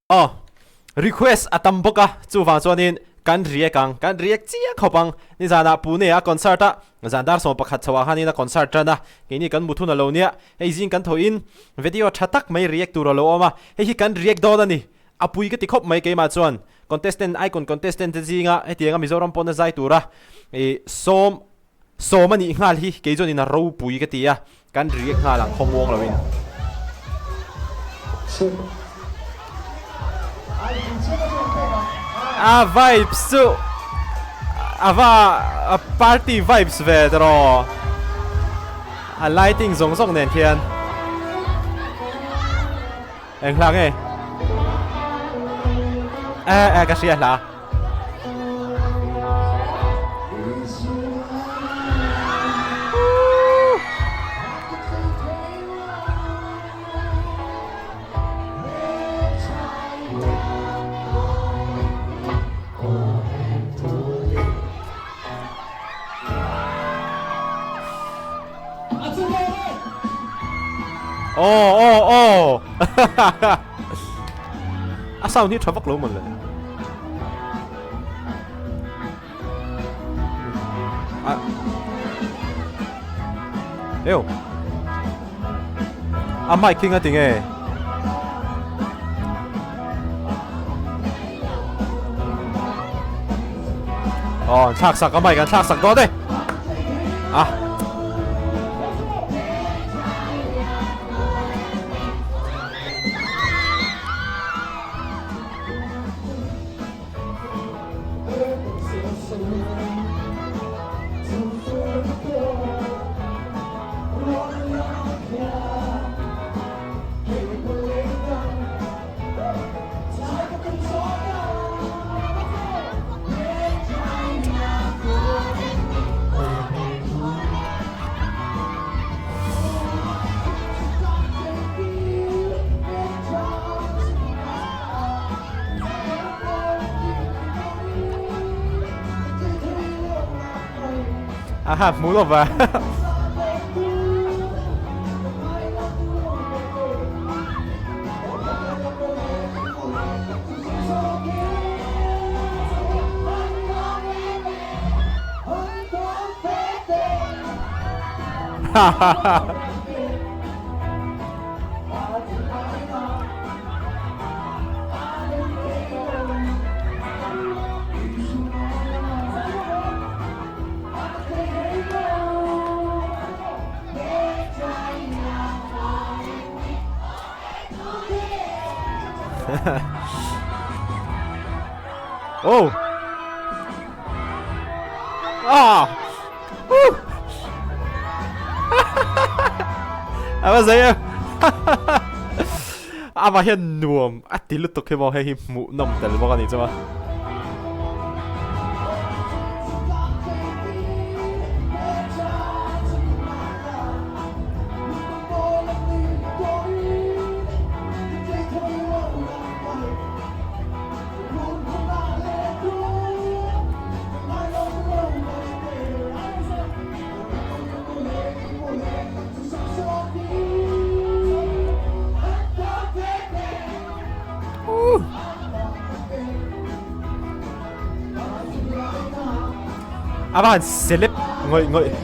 Aw, request a tam bawk a, chuvang chuanin kan react ang, kan react chiang khawp ang. Nizanah Pune a concert a, zan dar 11 chhoah khanin a concert tan a, keini kan mut hun a lo nia, hei zing kan thawhin video tha tak mai react tur a lo awm a, hei hi kan react dawn a ni, a pui ka ti khawp mai keimah chuan contestant, icon contestant te zinga hetianga Mizoram pawna zai tura ih sawm Sawm a nih nghal hi kei chuanin a ropui ka ti a, kan react nghal ang khaw muang loin. A vibes chu a va party vibes ve tawh a lighting zawng zawng nen khian eng hla nge e e ka hria hla. Oh oh oh A sound hi tha vak lo mawn le. A Eo. A mic hi nga tinge. Oh, an thlak sak a mic an thlak sak dawn e. Ah. Aha, hmu lo va. Oh! Ah! Woo! A va zei em! Amah hian nuam a ti lutuk hi maw hei hi hmuh nawm tel bawk a ni chu a. A va han celeb ngawih ngawih.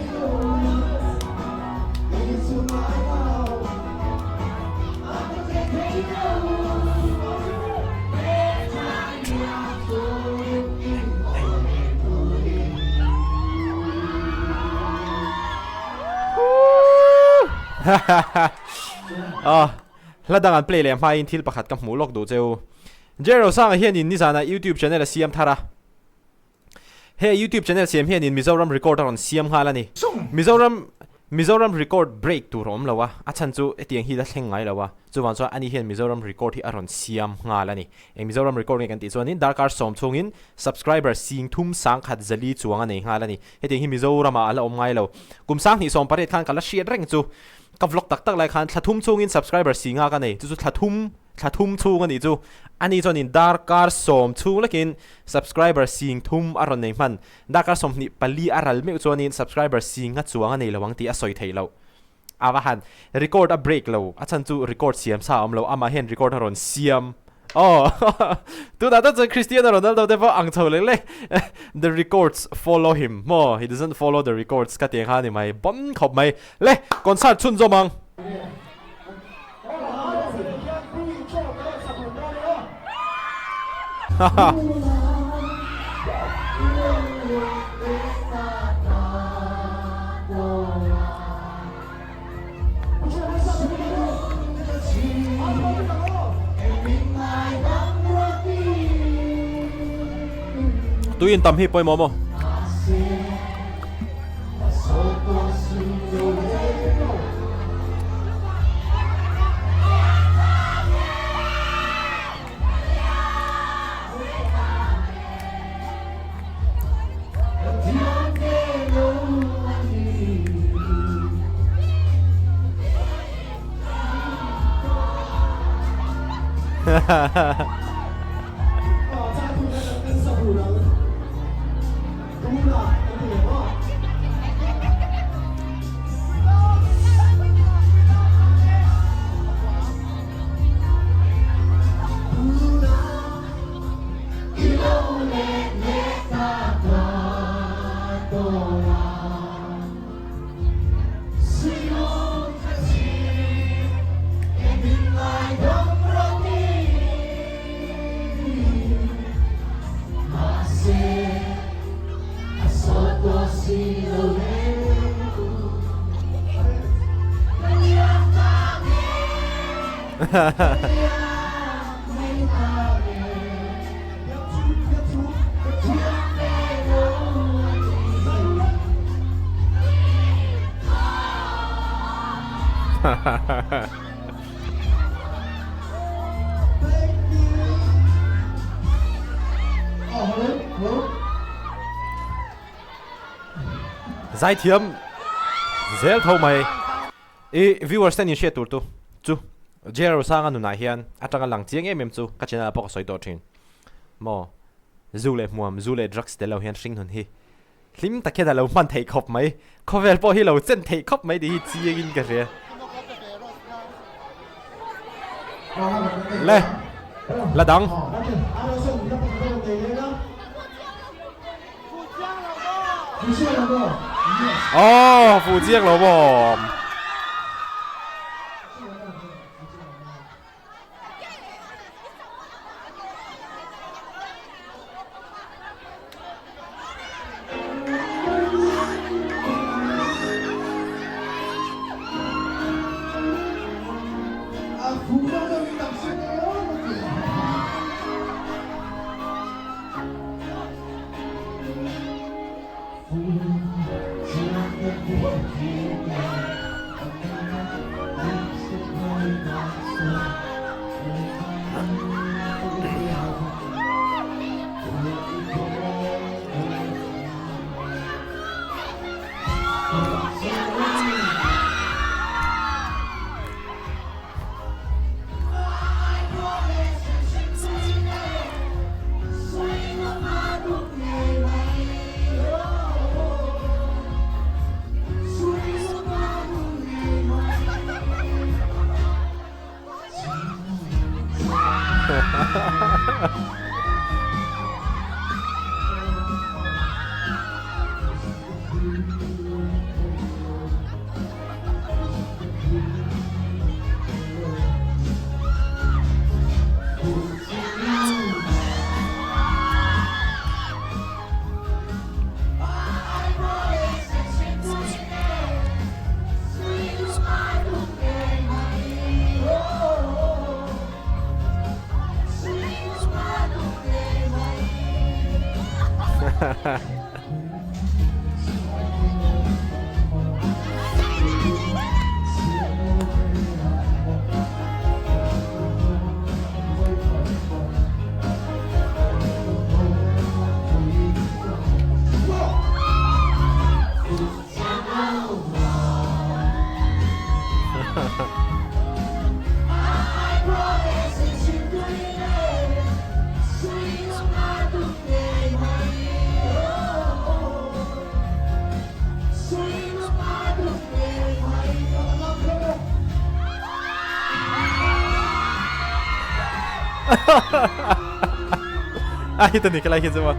Hla dang an play leh hmain thil pakhat ka hmuh lawk duh cheu. Jero Sanga hianin nizanah YouTube channel a siam thar a. He YouTube channel siam hianin Mizoram record a rawn siam nghal a ni. Mizoram Mizoram record break tur a awm lo a, a chhan chu hetiang hi la thleng ngai lo a, chuvang chuan ani hian Mizoram record hi a rawn siam nghal a ni. Eng Mizoram record nge kan tih chuanin darkar sawm chhungin subscriber sing thum sangkhat zali chuang a nei nghal a ni. Hetiang hi Mizoramah a la awm ngai lo. Kum sanghnih sawm pariat khan ka la hriat reng chu ka vlog tak tak lai khan thla thum chhungin subscriber si nga ka nei, chu chu thla thum Thla thum chhung a nih chu. Ani chuanin darkar sawm chhung lekin subscriber sing thum a rawn nei hman. Darkar 24 a ral meuh chuanin subscriber sing a chuang a nei lo ang tih a sawi theih loh. A va han record a break lo, a chhan chu record siam sa a awm lo, amah hian record a rawn siam. Aw tunah tak chuan Cristiano Ronaldo te pawh ang chho lek lek the records follow him maw he doesn't follow the records ka ti ang kha a ni mai bawm khawp mai le concert chhunzawm ang. Tui in tam hi pawimawh maw? Zaithiam zel tho mai. I viewers ten in hriat tur tu chu J Rosanga nunah hian atanga lang chiang em em chu ka channel ah pawh ka sawi tawh thin. Maw zu leh hmuam, zu leh drugs tel lo hian hring nun hi hlim tak hian a lo hman theih khawp mai. Khawvel pawh hi lo chen theih khawp mai tih hi chiang in ka hria. Le la dang. Aww fu chiang lo maw. A hit a ni khelai khi chu maw.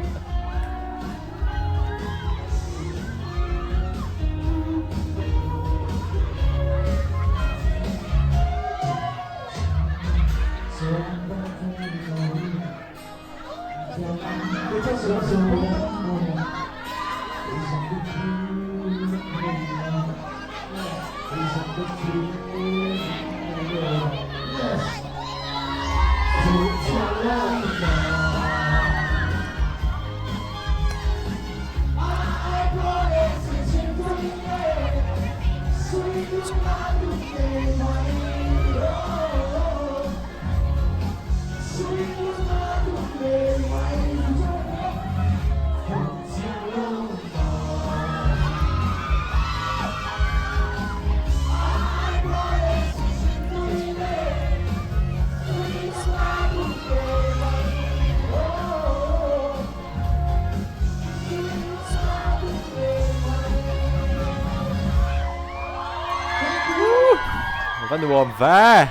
Va nuam ve.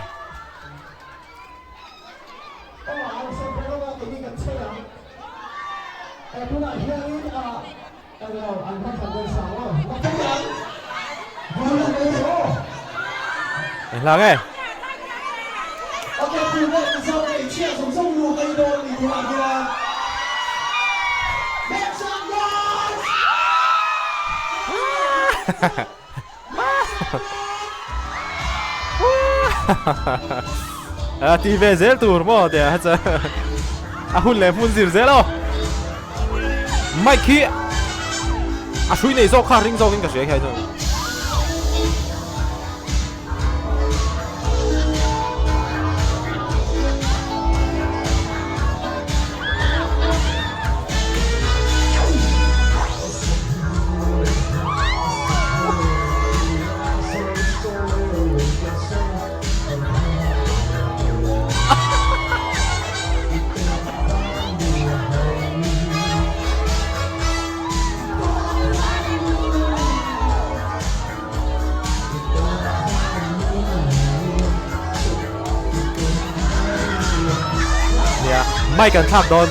Eng hla nge? A ti ve zel tur maw tia ha cha a hun leh hmun zir zel aw mic hi a hrui nei zawk kha ring zawk in ka hria khian chuan. Nia, mic an thlak dawn.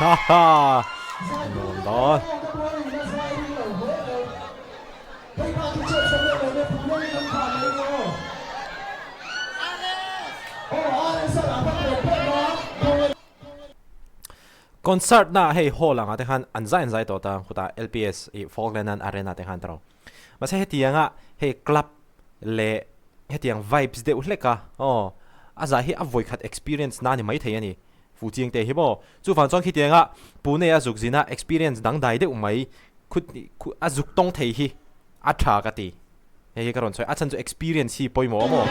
Ha ha! Nuam dawn. Concert na hei hall anga te khan an zai an zai tawh ta khutah LPS ih Falkland an Arena te khan tawh. Mahse hetianga hei club leh hetiang vibes deuh hlek a aw a zah hi a vawikhat experience na ni maithei a ni. Fuhchiang te hi maw? Chuvang chuan khitianga Pune a zuk zina experience dangdai deuh mai khut a zuk tawng thei hi a tha ka ti. Hei hi ka rawn sawi a chhan chu experience hi pawimawh a maw?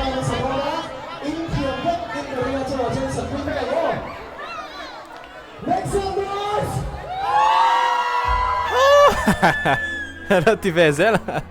Lo ti ve zel a.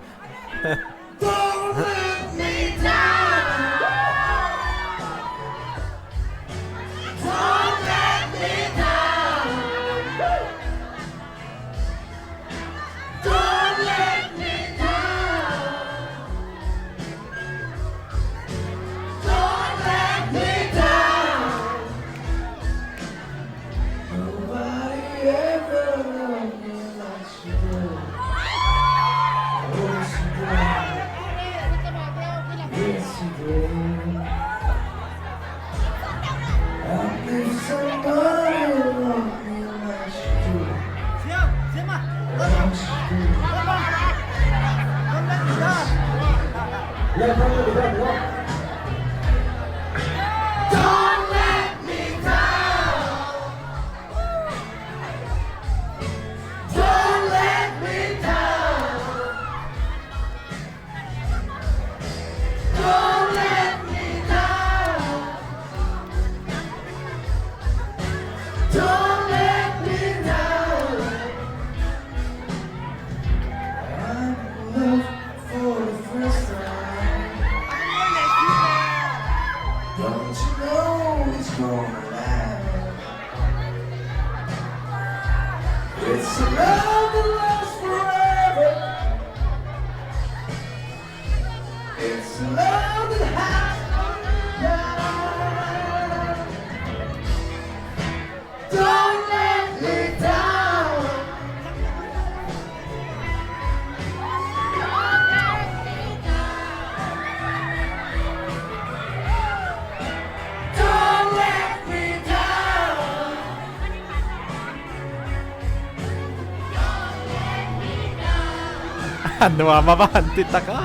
Nuam a va han ti tak a.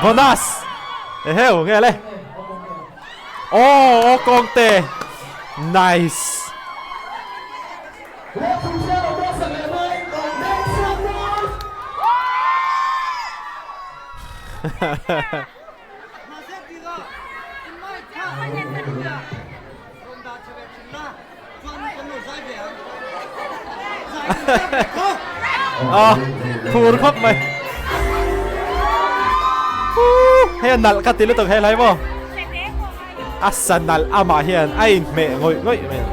Bonus! Eheu, nge le? Aw, aw kawngte! Nice! A phur khawp mai hei a nalh ka ti lutuk he hlai maw a sa nalh amah hian a inhmeh ngawih ngawih mai.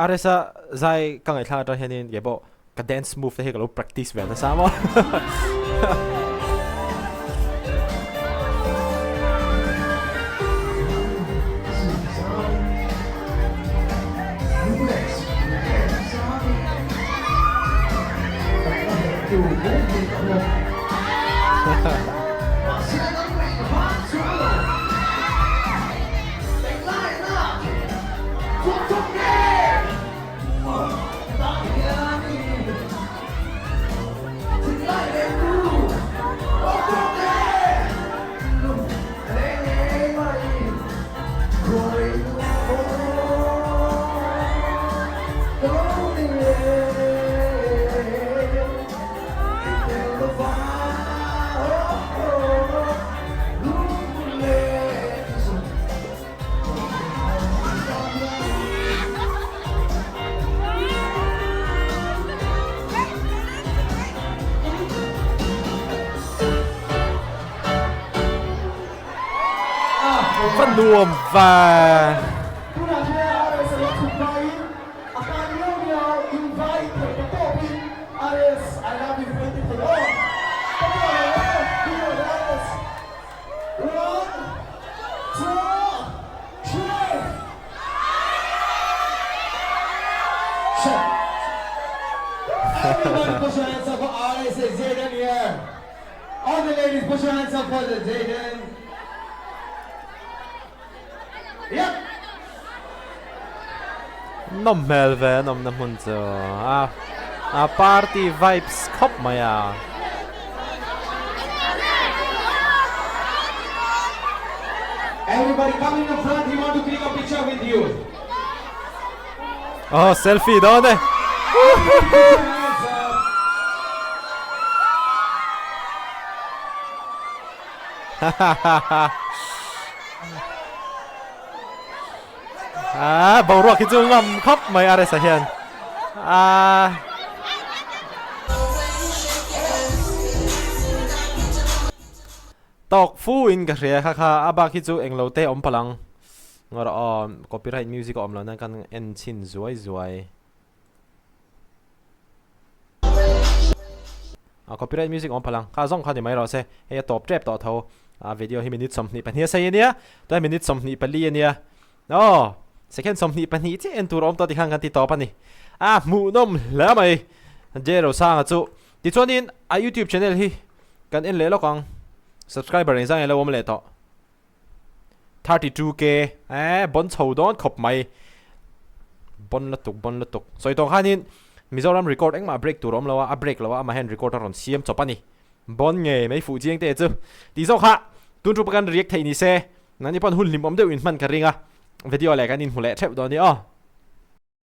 Rsa zai ka ngaihthlak atang hianin kei pawh ka dance move te hi ka lo practice ve nasa maw. Va nuam va. Nawm hmel ve a nawmna hmun chu a a party vibes khawp mai a. Aw selfie dawn e. Ah, boruak hi chu ngam khawp mai RS-a hian. Ah. Tawk fu in ka hria kha kha a bak hi chu englo te awm palh ang. Ngaw rawh aw copyright music a awm lo nan kan en chhin zuai zuai. A copyright music awm palh ang kha zawng kha ni mai rawh se hei a tawp tep tawh tho a video hi minute 22 a sei ania tlai minute 24 ania aw second 22 chiah en tur awm tawh tikhan kan ti tawp ani a hmuhnawm hle mai J Rosanga chu tichuanin a youtube channel hi kan en leh lawk ang subscriber engzah nge lo awm leh tawh 32k eh bon chho dawn khawp mai bon lutuk bon lutuk sawi tawh khanin Mizoram record engmah break tur a awm lo a a break lo a amahin record a rawn siam chawp a ni bon ngei mai fuh chiang te chu tih zawk kha tun ṭupa kan react theih ni se nangni pawn hun hlimawm deuh in hman ka ring a video leh kan inhmu leh theuh dawn ni aw.